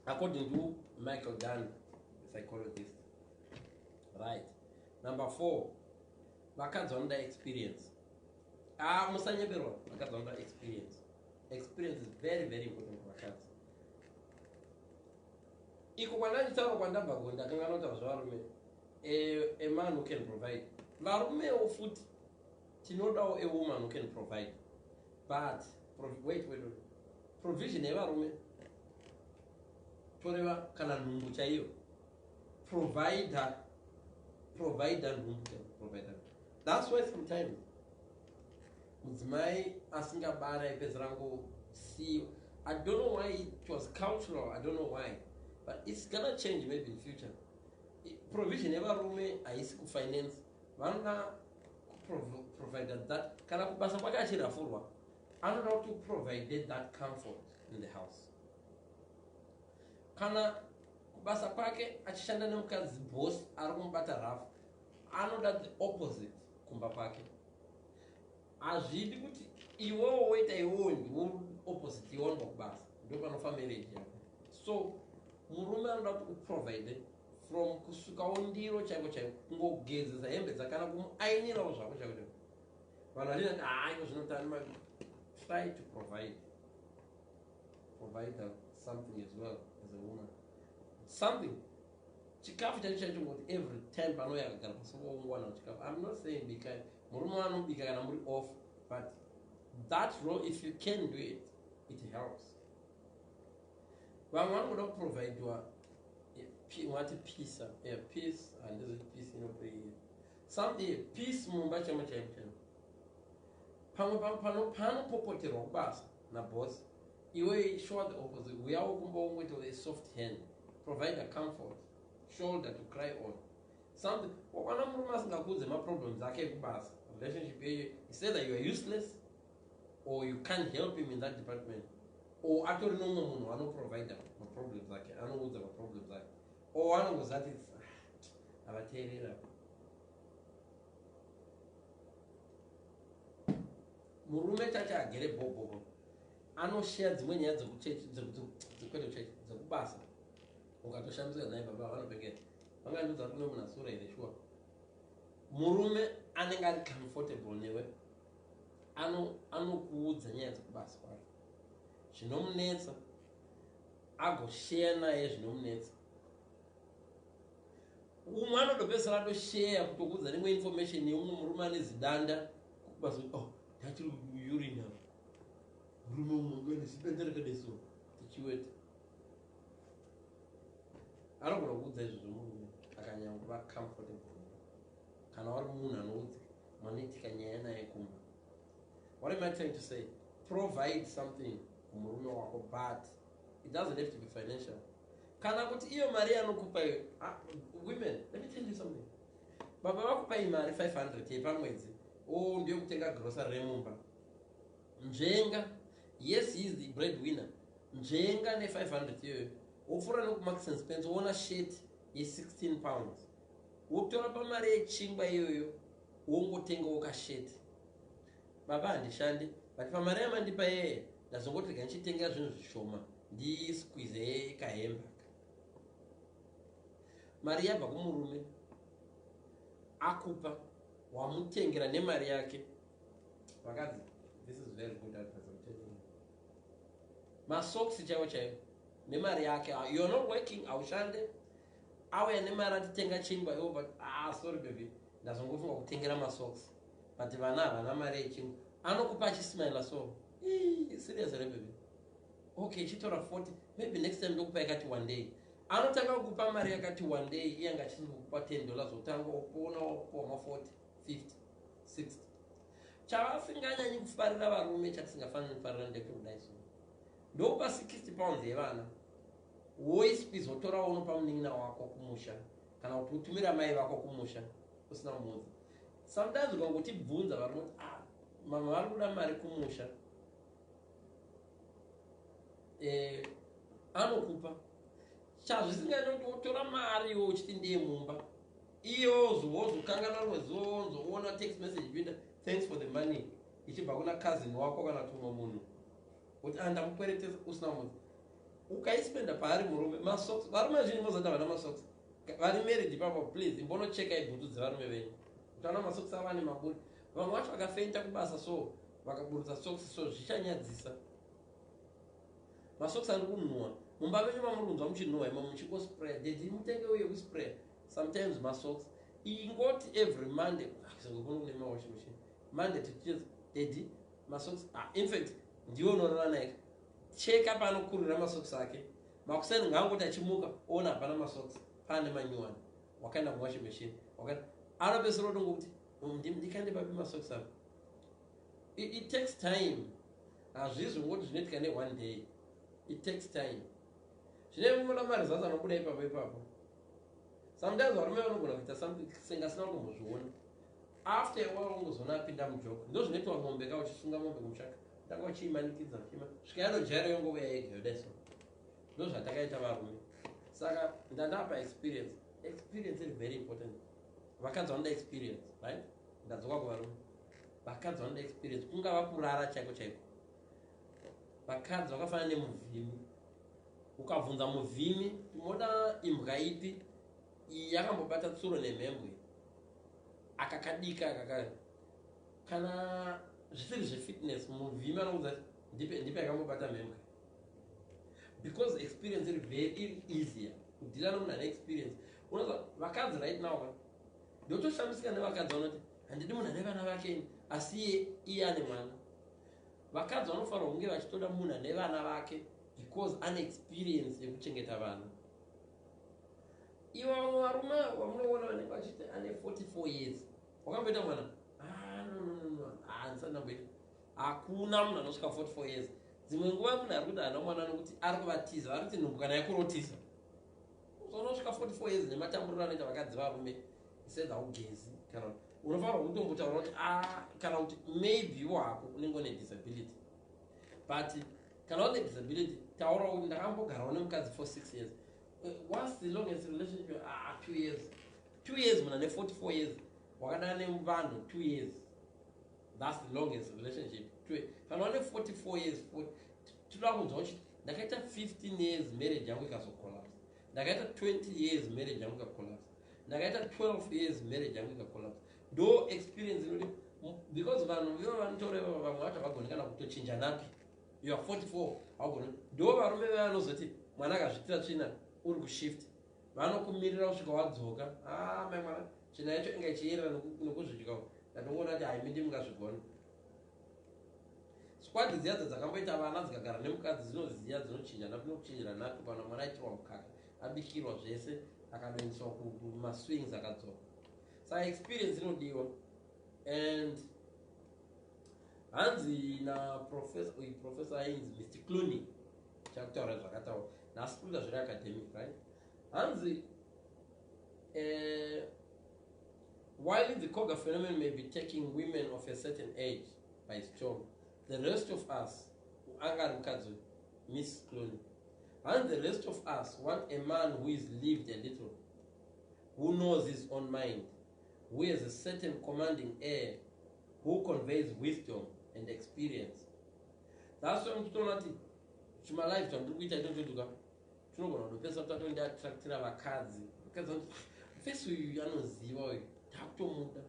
according to Michael Dunn, psychologist. Right, number 4, vakadzi vanoda experience. Ah, musanyeberwa, vakadzi vanoda experience. Experience is very very important kuvakadzi. Iko kwandanditaura kwandabva ko, ndakanga notaura zvevarume, a man who can provide. Varumewo futi tinodawo a woman who can provide, but wait, wait, wait. Provision yevarume, toreva kana nhumbu chaiyo, provider nhumbu chaiyo, provider. That's why sometimes mudzimai asingabari aipedzera ngosiyiwa. I don't know why it was cultural, I don't know why, but it's gonna change maybe in future. Provision yevarume haisi kufinance. Vanoda kuprovide that kana kubasa kwake achirafurwa, anoda kuti provide that comfort in the house. Kana kubasa kwake achishanda nemukadzi, boss ari kumubata rafu, anoda the opposite kumba kwake. Hazvidi kuti iwewo woita, iwewo ndiwo opposite iwanwa kubasa, ndo panofa marriage yako. So murume anoda kuti uprovide from kusukawo ndiro chaiko chaiko, kungogezesa hembe dzakana, kumuainirawo zvako chaiko chaiko. Vanhu vachiti, haiko zvinotani. Try to provide her something as well as a woman, something, chikafu chacho chacho, ngokuti every time panouya akagara pasongoungwana chikafu. I'm not saying bika, murume anobika kana muri off, but that role, if you can do it, it helps. Vamwe vanogoda kuprovidiwa ungati peace, yeah, peace. Handizoti peace inopei something, peace mumba chaimo chaimo chaimo. Pamwe panopopoterwa kubasa naboss, iwe show the opposite. Uyawo kumba ungoita a soft hand, provide a comfort, shoulder to cry on, something. Wakwana murume asingakudze maproblems ake ekubasa, relationship yeyo is either you are useless or you can't help him in that department, or atori nomumwe munhu anoprovida maproblems ake, anoudza maproblems ake, or anongozati havateerera. Murume chacho agere bhobhobho, anoshare dzimwe nyaya dzekuchechi, dzekwete kuchechi, dzekubasa. Ukatoshamisika, naye baba vanopengera, vangandiudza kuti kune munhu asura here? Shuwa, murume anenge ari comfortable newe anokuudza nyaya dzekubasa kwake, zvinomunetsa, agosheya naye zvinomunetsa. Umwe anotopedzisira atosheya kutokuudza nemwe information yeumwe murume ane zidanda kubasa. Oh, ndachiri urine. Murume umwe nesibende rakadai so, tichiweta. Anogona kuudza izvozvo murume akanyanya kuva comfortable. Kana wari munhu anoudzi manoitika nyaya naye kumba. What am I trying to say? Provide something kumurume wako, but it doesn't have to be financial. Kana kuti iyo mari yanokupa iyo, ah, women, let me tell you something. Baba vakupai mari 500 yepamwedzi, o ndiyo kutenga grocery remumba. Nzvenga. Yes, he is the bread winner. Nzvenga ne500 iyoyo, wopfuura nekuMarks and Spencer, woona shirt ye£16, wotora pamari yechingwa iyoyo, wongotengawo kashirt. "Baba, handishandi, but pamari yamandipa yeye ndazongoti rega ndichitengera zvinhu zvishoma, ndisqueeze kahemba." Mari yabva kumurume akupa, wamutengera nemari yake. Vakadzi, this is very good advice, I'm telling you. Masocks chaiwo chaiwo nemari yake. You are not working, haushande. Auya nemari, atitenga chingwa iwo, but, "Ah, sorry baby, ndazongofunga kutengera masocks, but vana havana mari yechingwa." Anokupa achismaila so, "Serious here, baby? Okay, chitora 40. Maybe next time ndokupa yakati one day." Anotanga kukupa mari yakati one day, iye anga achisiri kukupa $10, otanga kuona wakupiwa ma40, 50, 60. Chavasinganyanyi kufarira varume, chatisingafaniri kufarira, ndechekudai so: ndokupa £60 yevana, woisqueeze, wotora, unopa munin'ina wako kumusha, kana kuti utumira mai vako kumusha usina mudzi. Sometimes ukangotibvunza, varume kuti, "Ah, mama vari kuda mari kumusha," anokupa. Chazvisingaita kuti wotora mari iwo uchiti ndiye mumba, iyo wozokanganwa rimwe zuva, wonzoona text message ipinda, "Thanks for the money," ichibva kuna cousin wako kana kuti umwe munhu, kuti, "Ah, ndamukweretesa," usina mudzi. Ukaispenda paari murume masocks. Varume vazhinji mozoti havana masocks vari married ipapo. Please, imbonochekai bhutsu dzevarume venyu. Utaona masocks ava ane maburi. Vamwe vacho vakafenta kubasa so, vakaburutsa socks so, zvichanyadzisa. Masocks ari kunhuhwa. Mumba menyu mamuri kunzwa muchinhuhwa imo, muchingospraya. Daddy, mutenge uye kuspraya. Sometimes masocks, ingoti every Monday, kuno kune mawashing machine, Monday to Tuesday, "Daddy, masocks." Ah, in fact ndiwe unorara naye, cheka paanokurira masocks ake. Makuseni ngaangoti achimuka oona hapana masocks, paane manyuwani. Wakaenda muwashing machine, anopedzisira otongokuti, "Ndikande papi masocks apa?" It takes time. Hazvizvi ngoti zvinoitika neone day. It takes time. Zvine munoda maresults anobuda ipapo ipapo. Sometimes varume vanogona kuita something sengasina kutombozviona. After a while ungozoona apinda mujoko. Ndo zvinoitwa mombe ka. Uchisunga mombe kumushaka, tanga uchiimanikidza, uchima svika yanojaira, yongouya yega yodai. So ndo zvatakaita varume. Saka ndandapa experience. Experience iri very important. Vakadzi vanoda experience, right? Ndadzoka kuvarume. Vakadzi vanoda experience, kungava kurara chaiko chaiko. Vakadzi vakafanana nemuvhimi. Ukabvunza muvhimi, "Timoda imbwa ipi?" Iyi yakambobata tsuro nemhembwe, akakadika akaka. Kana zvisiri zvefitness, muvhimi anoudza, "Ndipe, ndipe yakambobata mhembwe," because experience iri very, iri easier kudeala nomunhu ane experience. Unoza vakadzi right now ka, ndotoshamisika nevakadzi vanoti, "Handidi munhu ane vana vake," asi iye ane mwana. Vakadzi vanofanirwa kunge vachitoda munhu ane vana vake because ane experience yekuchengeta vana. Ivo vamwe varume vamunoona vanenge vachiti ane 44 years, wakamboita mwana? Ah, no, no, no, no. Ah, handisati ndamboita. Hakuna munhu anosvika 44 years. Dzimwe nguva munhu ari kuti haana mwana nokuti ari kuvatiza, vari kuti nhumbu kana yakurotisa. Unosvika 44 years nematamburiro anoita vakadzi varume, sedza ugezi, kana unofanirwa kutombotaura kuti, a, kana kuti maybe wako unenge une disability. But kana une disability, taura kuti, "Ndakambogarawo nemukadzi for 6 years." What's the longest relationship? Ah, 2 years. 2 years, munhu ane 44 years wakadana nevanhu 2 years, that's the longest relationship. Kana wane 44 years, toda kunzwa uchiti, "Ndakaita 15 years marriage yangu ikazocollapse, ndakaita 20 years marriage yangu ikacollapse, ndakaita 12 years marriage yangu ikacollapse." Ndo experience inoti, because vanhu vivo vanotoreva, vamwe vacho havagoni kana kutochinja nappy. You are 44, haugoni. Ndo varume vevanozoti mwana akazvitira tsvina uri kushift, vanokumirira kusvika wadzoka. "Ah, mai mwana, tsvina yacho inga ichiyerera nokuzvidya. Ndatongoona kuti haimi ndimungazvigona." Squad dziya dzakamboita vana, dzikagara nemukadzi, dzinoziya, dzinochinja nokuchinjira napo. Kana mwana aitirwa mukaka, abikirwa zvese, akanoendeswa kumaswings, akadzoka. Saka experience inodiwa. And hanzi naprofessor uyu, professor ainzi Mr Clooney, chakutaura zvakataura nhasi kuita zviri academic, right? Hanzi while the cougar phenomenon may be taking women of a certain age by storm, the rest of us, anga ari mukadzi Miss Clooney, and the rest of us want a man who is lived a little, who knows his own mind, who has a certain commanding air, who conveys wisdom and experience. That's why muchitoona kuti chimalife zvandiri kuita itochotuka tinogona kutopesa tatondiattractira vakadzi. Vakadzi vanoti, "Mufesi uyu anoziva uyu, takutomuda."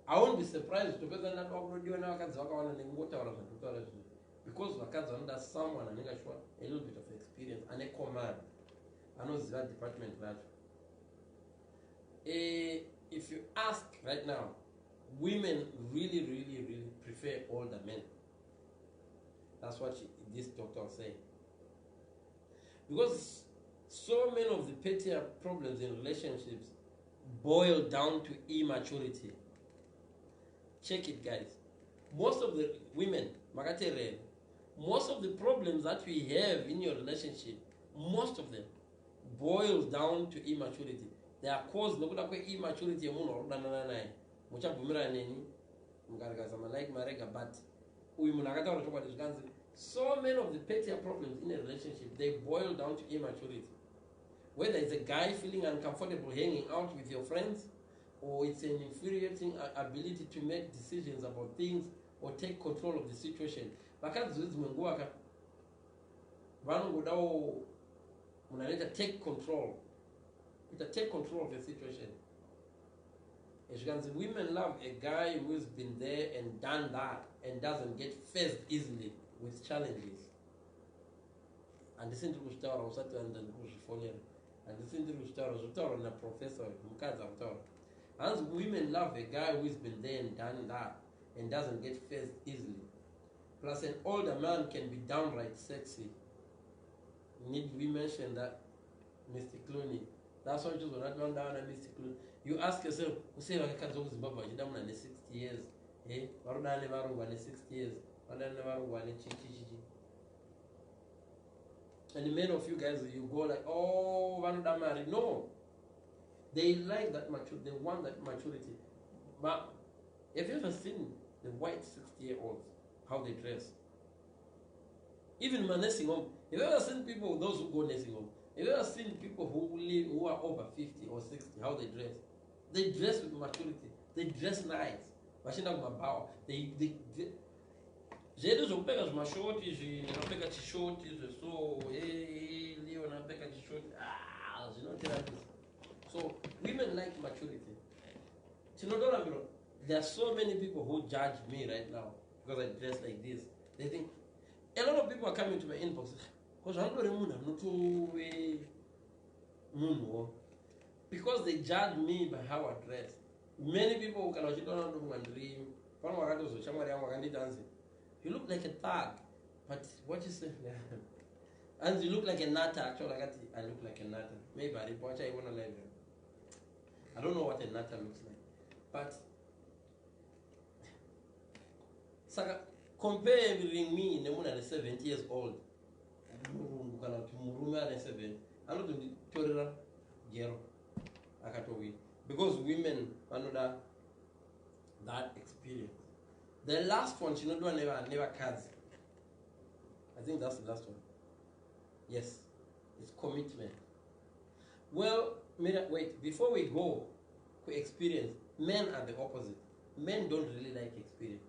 I won't be surprised kutopedza ndadwa kutodiwa nevakadzi vakawanda nekungotaura zvandikutaura zvinhu, because vakadzi vanoda someone anenge achiwa a little bit of experience, ane command, anoziva department racho. If you ask right now, women really, really, really prefer older men. That's what this doctor was saying, because so many of the pettier problems in relationships boil down to immaturity. Check it, guys. Most of the women, makateerera, most of the problems that we have in your relationship, most of them boil down to immaturity. They are caused nokuda kweimmaturity yemunhu wari kudanana naye. Muchabvumirana neni, mukarekaza malike marega, but uyu munhu akataura chokwadi. Zvikanzi so many of the pettier problems in a relationship, they boil down to immaturity, whether it's a guy feeling uncomfortable hanging out with your friends, or it's an infuriating ability to make decisions about things or take control of the situation. Vakadzi dzimwe nguva ka vanongodawo munhu anoita take control, kuita take control of the situation. Zvikanzi women love a guy who's been there and done that and doesn't get fazed easily with challenges. Handisi ndiri kuzvitaura, usati ndiri kuzvifonera. Handisi ndiri kuzvitaura, zvokutaurwa naprofessor, mukadzi akutaura. Hanzi women love a guy who's been there and done that and doesn't get fazed easily. Plus, an older man can be downright sexy. Need we mention that, Mr Clooney? That's why uchizona kuti vanoda vana Mr Clooney. You ask yourself, usei vakakadzi vokuZimbabwe vachida munhu ane 60 years? E varoda nevarungu vane 60 years, vanoda nevarungu vane chichichichi. And many of you guys, you go like, "Oh, vanoda mari." No, they like that maturity. They want that maturity. But have you ever seen the white 60-year olds, how they dress? Even my nursing home, have you ever seen people, those who go nursing home, have you ever seen people who live, who are over 50 or 60, how they dress? They dress with maturity. They dress nice. Vachienda kumabhawa, zvedu zvokupfeka zvimashoti izvi, ndakapfeka chishoti zveso, Leon apfeka chishoti, ah, zvinotirambisa. So women like maturity. Tinotorambirwa. There are so many people who judge me right now because I dress like this. They think, a lot of people are coming to my inbox, ko zvanodore munhu anotove munhuwo, because they judge me by how I dress. Many people, kana vachitoona ndomwa ndiri pano, vakatozoshamwari yangu vakandiita, anzi, "You look like a thug." But what you say, and you look like a nutter. Actually, akati I look like a nutter. Maybe aripo achaiona live. I don't know what a nutter looks like, but saka comparing me nemunhu ane 70 years old, murungu kana kuti murume ane 70, anotonditorera gero akatowina, because women vanoda that experience. The last one chinodiwa nevakadzi, I think that's the last one, yes, it's commitment. Well, Mira, wait, before we go to experience, men are the opposite. Men don't really like experience.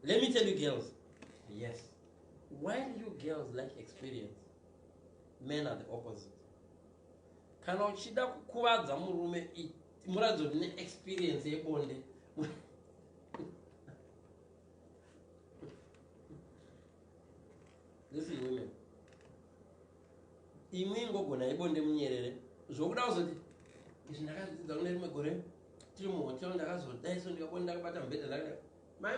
Let me tell you, girls, yes, while you girls like experience, men are the opposite. Kana uchida kukuvadza murume, muratidze kuti neexperience yebonde. Listen, women, imwi ingogona ibonde munyerere. Zvokuda kuzoti izvi ndakazvidzidza kune rimwe gore tiri muhotel, ndakazodai so, ndikabonda ndakabata mubhedha ndakada. My,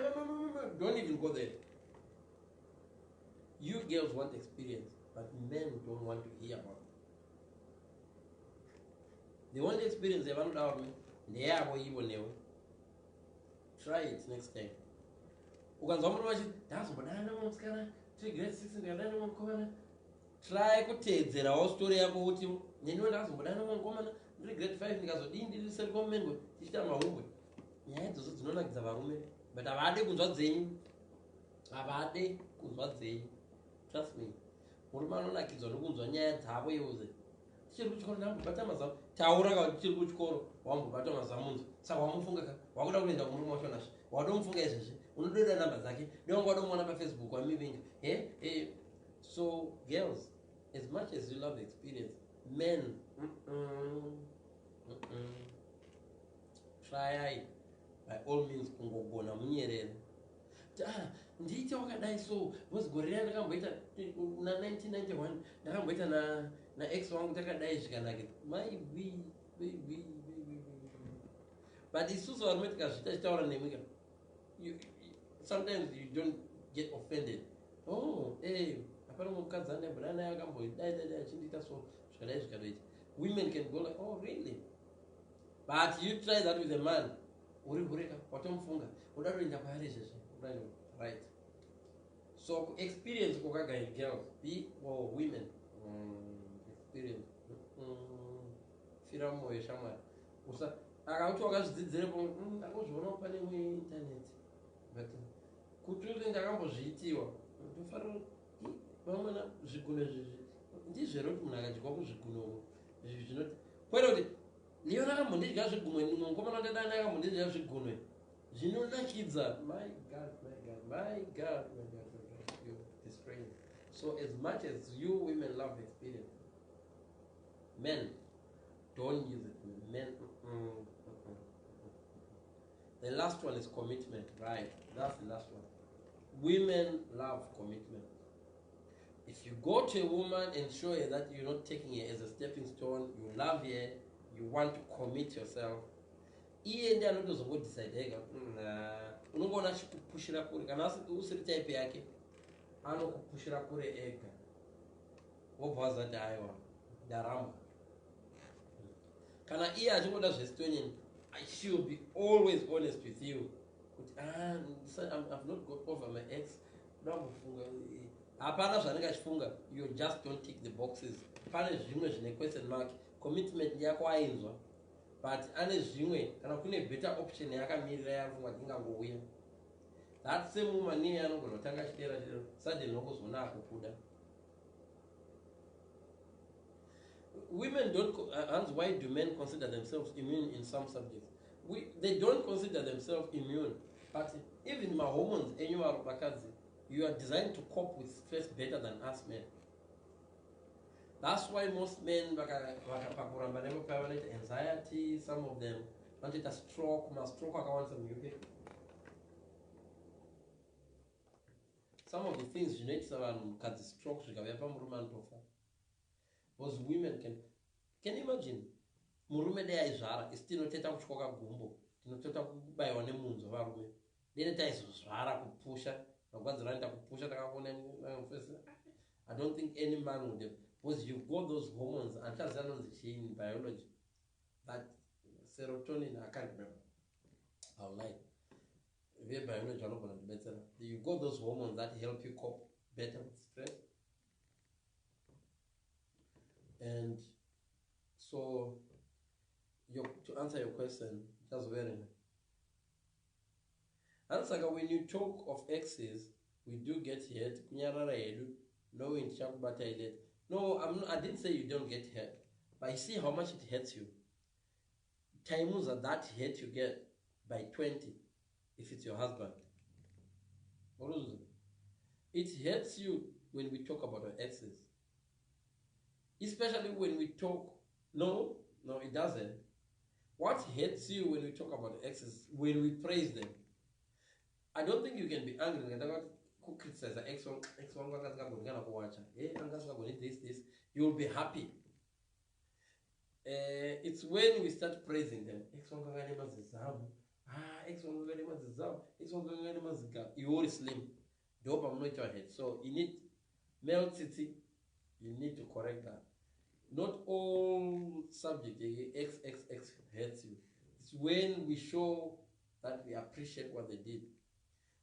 don't even go there. You girls want experience, but men don't want to hear about it. The only experience yavanoda varume ndeyavo ivo newe. Try it next time. Ukanzwa murume achiti, "Ndazombodana nemumwe musikana tiri grade 6, ndikadana nemumwe mukomana," try kuteedzerawo story yako kuti, "Neniwo ndakazombodana nemumwe mukomana ndiri grade 5, ndikazodii, ndiri seri kwamengo tichiita mahumbwe." Nyaya idzodzo dzinonakidza varume, but havade kunzwa dzenyu, havade kunzwa dzenyu. Trust me, murume anonakidzwa nokunzwa nyaya dzavo iwoze. "Tichiri kuchikoro ndambobata mazamu." Taura ka, tichiri kuchikoro wambobata mazamunzo, saka wamufunga ka, wakuda kuenda kumurume wacho nazvo, wadomufunga izvezvi, unododa namba dzake, dewanga wadomuona paFacebook, wamivinga he eh. So girls, as much as you love experience, men, Tryai by all means kungogona munyerere kuti, "Ah, ndiite wakadai." So because gore riya ndakamboita na1991, ndakamboita naex wangu, takadai zvikanaka. Maybe, maybe, maybe. But isusu varume tikazviita chitaura nemwika, sometimes you don't get offended. "Oh, eh, hapana mukadzi andaimbodai naye akambodai dai dai achindiita so, zvikadai zvikatoita." Women can go like, "Oh, really?" But you try that with a man. Uri hureka watomufunga, uda kutoenda kwaari izvezvi, right? So experience kwakagai, girls be or women, experience, fira mumwoyo shamwari. Usa akakuti wakazvidzidzirepo, ndangozvionawo pane imwe internet," but kuti uri, "Ndakambozviitiwa," ndofanira vamwena zvigunwe zvizvi ndizvero kuti munhu akadyiwa kuzvigunwe izvi zvinoti, kwete kuti Leon akambondidya zvigumwe, mukomana ndadani akambondidya zvigunwe zvinonakidza. My God, my God, my God, my God, my God, you destroying. So as much as you women love experience, men don't use it. Men, The last one is commitment, right? That's the last one. Women love commitment. If you go to a woman and show her that you're not taking her as a stepping stone, you love her, you want to commit yourself, iye ndi anotozongodecide ega. Unongoona achikupushira kure. Kana usiri type yake, anokupushira kure ega, wobva wazati, "Aiwa, ndarambwa." Kana iye achingoda zvesitonyeni, she will be always honest with you kuti, "Ah, I've not got over my ex, ndambofunga." Hapana zvaanenge achifunga. You just don't tick the boxes. Pane zvimwe zvine question mark. Commitment yako ainzwa, but ane zvimwe, kana kune better option yaakamirira yafunga kuti ingangouya, that same woman iye anogona kutanga achidera chidero, suddenly nokuzoona akukuda. Women don't hans, why do men consider themselves immune in some subjects? They don't consider themselves immune, but even mahormones enyu vakadzi, you are designed to cope with stress better than us men. That's why most men pakuramba nepo paya vanoita anxiety, some of them vanotoita stroke, mastroke akawandisa muUK. Some of the things zvinoitisa vanhu mukadzi stroke zvikauya pamurume, anotofa, because women can you imagine murume dei aizvara? Isi tinoteta kutyoka gumbo, tinoteta kubayiwa nemunzwa. Varume dene taizozvara kupusha magwadziro anoita kupusha takakuona. I don't think any man would have, because you've got those hormones, andichaziva anonzi chii in biology, that serotonin, I can't remember, I'll lie. Vebiology vanogona kundibetsera. You've got those hormones that help you cope better with stress. And so to answer your question, just hansaka, when you talk of exes, we do get hurt. Kunyarara hedu knowing tichakubatai later. No, not, I didn't say you don't get hurt, but you see how much it hurts you. Times that hurt you get by 20 if it's your husband. It hurts you when we talk about our exes, especially when we talk. No, it doesn't. What hurts you when we talk about exes, when we praise them. I don't think you can be angry ndikatanga kucriticize ex wangu. "Ex wangu anga asingagoni kana kuwacha, hey, anga asingagoni this, this." You will be happy. It's when we start praising them. "Ex wangu anga ane mazizamu." Ah, ex wangu anga nemazizamu, ex wangu anga nemazigaro, iwe uri slim. Ndo pamunoita head. So you need male tsitsi, you need to correct that. Not all subject xxx hurts you. It's when we show that we appreciate what they did.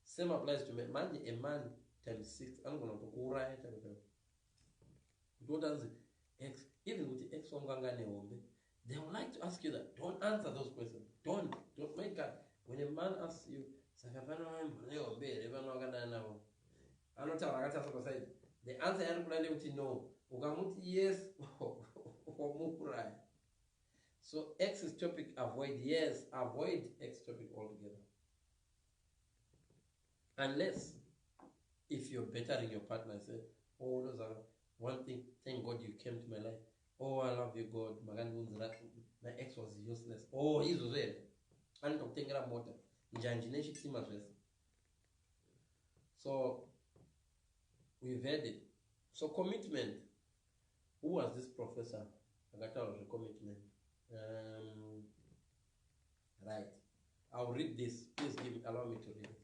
Same applies to men. Manje a man times six anogona kutokuuraya chaiko chaiko. Kuti wotanzi ex, even kuti ex wangu anga nehombe, they would like to ask you that. Don't answer those questions. Don't make that. When a man asks you, "Saka pano nehombe here pano wakadana navo?" anotaura akatarisa paside. The answer yaari kuda ndekuti no. Ukamuti yes, wamuuraya. So ex topic, avoid. Yes, avoid ex topic altogether, unless if you're bettering your partner. Say, "Oh, those are one thing. Thank God you came to my life. Oh, I love you, God. Makandiunzira. My ex was useless." Oh, izvozvo here, anotokutengera mota, njanji nechitima zvese. So we've had it. So commitment. Who was this professor akataura zvecommitment? Right, I'll read this. Please allow me to read it.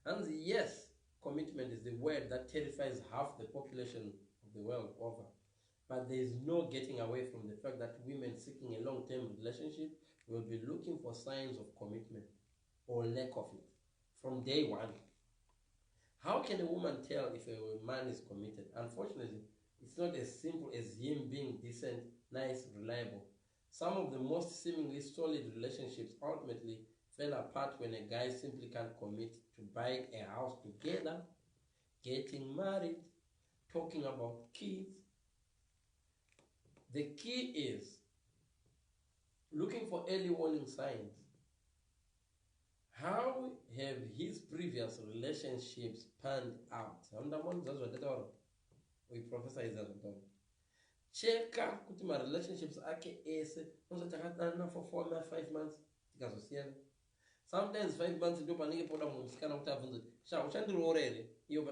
And yes, commitment is the word that terrifies half the population of the world over, but there is no getting away from the fact that women seeking a long-term relationship will be looking for signs of commitment, or lack of it, from day one. How can a woman tell if a man is committed? Unfortunately, it's not as simple as him being decent, nice, reliable. Some of the most seemingly solid relationships ultimately fell apart when a guy simply can't commit to buying a house together, getting married, talking about kids. The key is looking for early warning signs. How have his previous relationships panned out? Hamdamonzwa zvandataura? Uyu professor iza zvataura. Cheka kuti marelationships ake ese unozoti takadanana for 4 ma 5 months, tikazosiyana. Sometimes 5 months ndo panenge poda munhu musikana kuti abvunze kuti, "Sha, uchandiroora here?" Iyo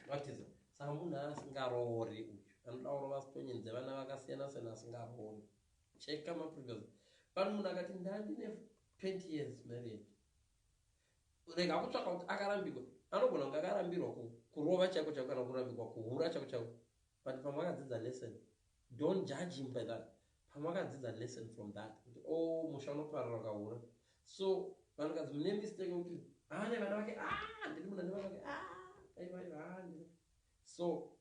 vatiza. Saka munhu asingaroori uyu anoda kurova sitonyenze vana vakasiyana siyana asingaroori. Cheka maprevious. Pano munhu akati, "Ndandine 20 years marriage," rega kutsvaka kuti akarambirwa. Anogona kunge akarambirwa kurova chaiko chaiko, kana kurambirwa kuhura chaiko chaiko, but pamwe akadzidza lesson. Don't judge him by that. Pamwe akadzidza lesson from that, kuti, "Oh, musha unoparara ukahura." So vanhukadzi mune mistake yekuti ane vana vake, "Ah, ndiri munhu ane vana vake, ah, aiwa aiwa, ah, ndiri." So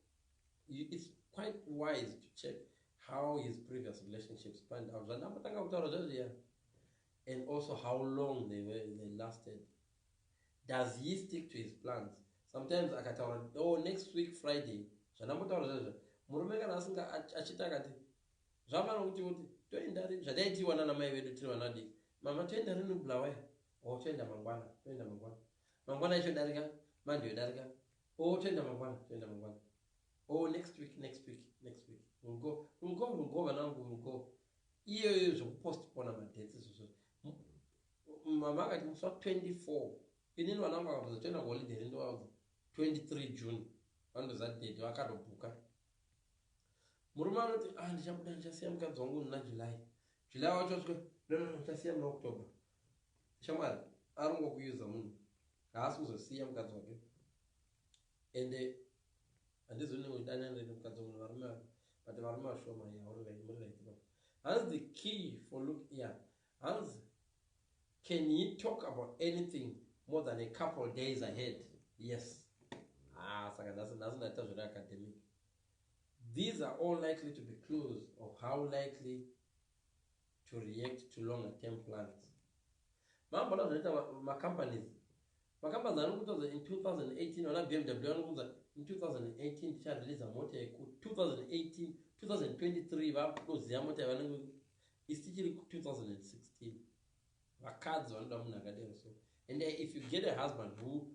it's quite wise to check how his previous relationships panned out, zvandambotanga kutaura zvezviya, and also how long they lasted. Does he stick to his plans? Sometimes akataura, "Oh, next week Friday," zvandambotaura zvezvo, murume kana asinga achiti akati zvafana kuti toenda rini, zvataitiwa nana mai vedu tiri vana diki, "Mama, toenda rini kuBulawayo?" "O, toenda mangwana, toenda mangwana." Mangwana ichodarika, Monday yodarika. "O, toenda mangwana, toenda mangwana. Oh, next week, next week, next week we'll go, we'll go, we'll go, vanangu, we'll go." Iyoyo zvekupostpona madates izvozvo. Mama akati musi wa24, inini vanangu vakabvunza, "Toenda kuholiday rini?" Ndovaudza 23 June. Vanotoziva date, vakatobhuka. Murume anoti, "Ah, ndichabuda, ndichasiya mukadzi wangu muna July." July wacho svika, "No, no, no, ndichasiya muna October." Shamwari, aringokuyuza munhu, haasi kuzosiya mukadzi wake. Ende handizoni udanana nemukadzi wamunhu. Varume, but varume vashoma. Ya, muri right. Hanzi the key for look, yeah, hanzi, can he talk about anything more than a couple days ahead? Yes. Ah, saka nhasi ndaita zviri academic. These are all likely to be clues of how likely to react to longer term plans. Mambona zvinoita macompanies anokuudza in 2018, vana BMW vanokuudza in 2018 tichareleasa mota yeku 2018, 2023 vakutoziva mota yavanenge. Isi tichiri ku2016. Vakadzi vanoda munhu akadero. So, and if you get a husband who,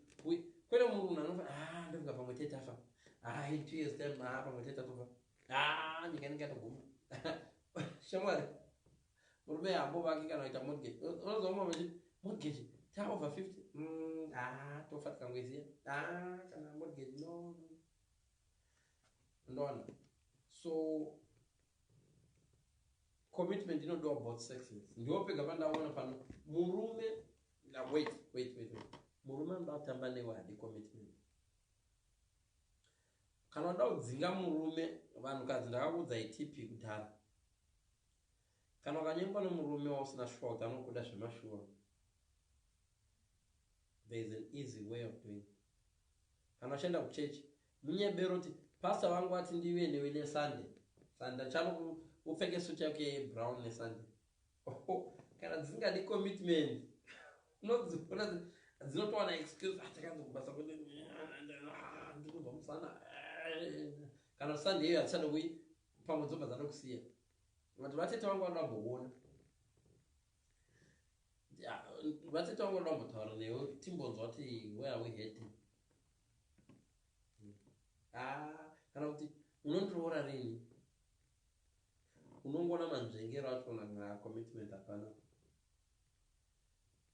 kwete munhu anofa, "Ah, ndofunga pamwe tetafa. Ah, in 2 years time, ah, pamwe tetatofa. Ah, nyika inenge yatoguma." Shamwari, murume hambo vake kana kuita mortgage, unozwa mumwe vachiti, "Mortgage ta over 50, ah, tofa tikangoisiya. Ah, kana mortgage, no, no." Ndoona. So commitment inodiwa both sexes. Ndiwo pega pandaona pano murume. Wait, wait, wait, wait. Murume anoda kutamba newe hadi commitment. Kana uda kudzinga murume, vanhukadzi, ndakakuudzai tip kudhara: kana ukanyengwa nemurume wausina shuwa kuti anokuda zvemashuwa, there is an easy way of doing. Kana uchienda kuchechi, munyebero kuti, "Pastor vangu vati ndive newe neSunday." Sunday chano upfeke suti yako yebrown neSunday. Kana dzisingadi commitment, unodziona dzinotowana excuse, "Atakanzi ah, kubasa kuti ndikubva musana." Kana Sunday iyo hatichada kui, pamwe dzobva dzanokusiya. Vati, "Vatete vangu vanoda kumboona, vatete vangu vanoda kumbotaura newe, timbonzwa kuti where are we heading." Ah, kana kuti, "Unondiroora rini?" Unongoona manzvengero achona na commitment hapana.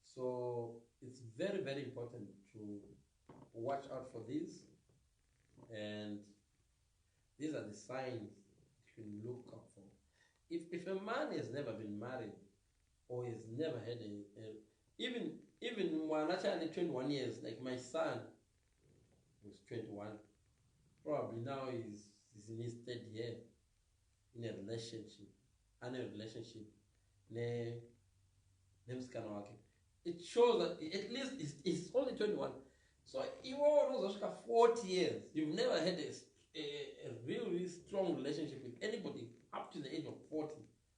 So it's very, very important to watch out for these, and these are the signs you can look up for. If a man has never been married or has never had a even mwana chane 21 years, like my son was 21, probably now he's in his third year in a relationship, ane relationship ne nemusikana wake. It shows that at least he's only 21. So iwe unozosvika 40 years, you've never had a really strong relationship with anybody up to the age of 40,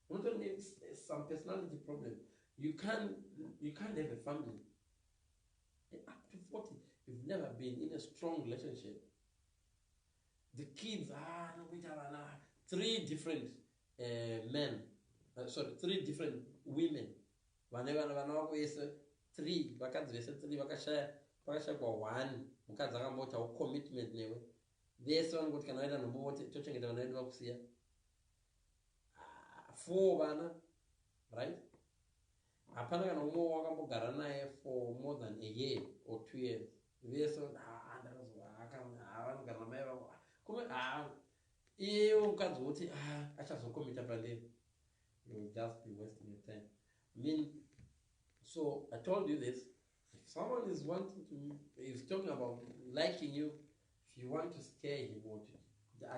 unotori some personality problem. You can't have a family. Up to 40 you've never been in a strong relationship. The kids, ah, nokuita vana, three different men, sorry, three different women, vane vana, vana vako vese three, vakadzi vese three vakashaya, pakashayikwa one mukadzi akamboitawo commitment newe. Vese vanongoti kana vaita nhumbu voti, "Tochengeta vana vedu," vakusiya. Ah, four vana, right? Hapana kana umwe wakambogara naye for more than a year or 2 years. Vese vanogara namai vavo. Kume iyewo mukadzi woti achazokomita pandiri, you'll just be wasting your time. I mean, so I told you this: if someone is wanting to is talking about liking you, if you want to scare him or to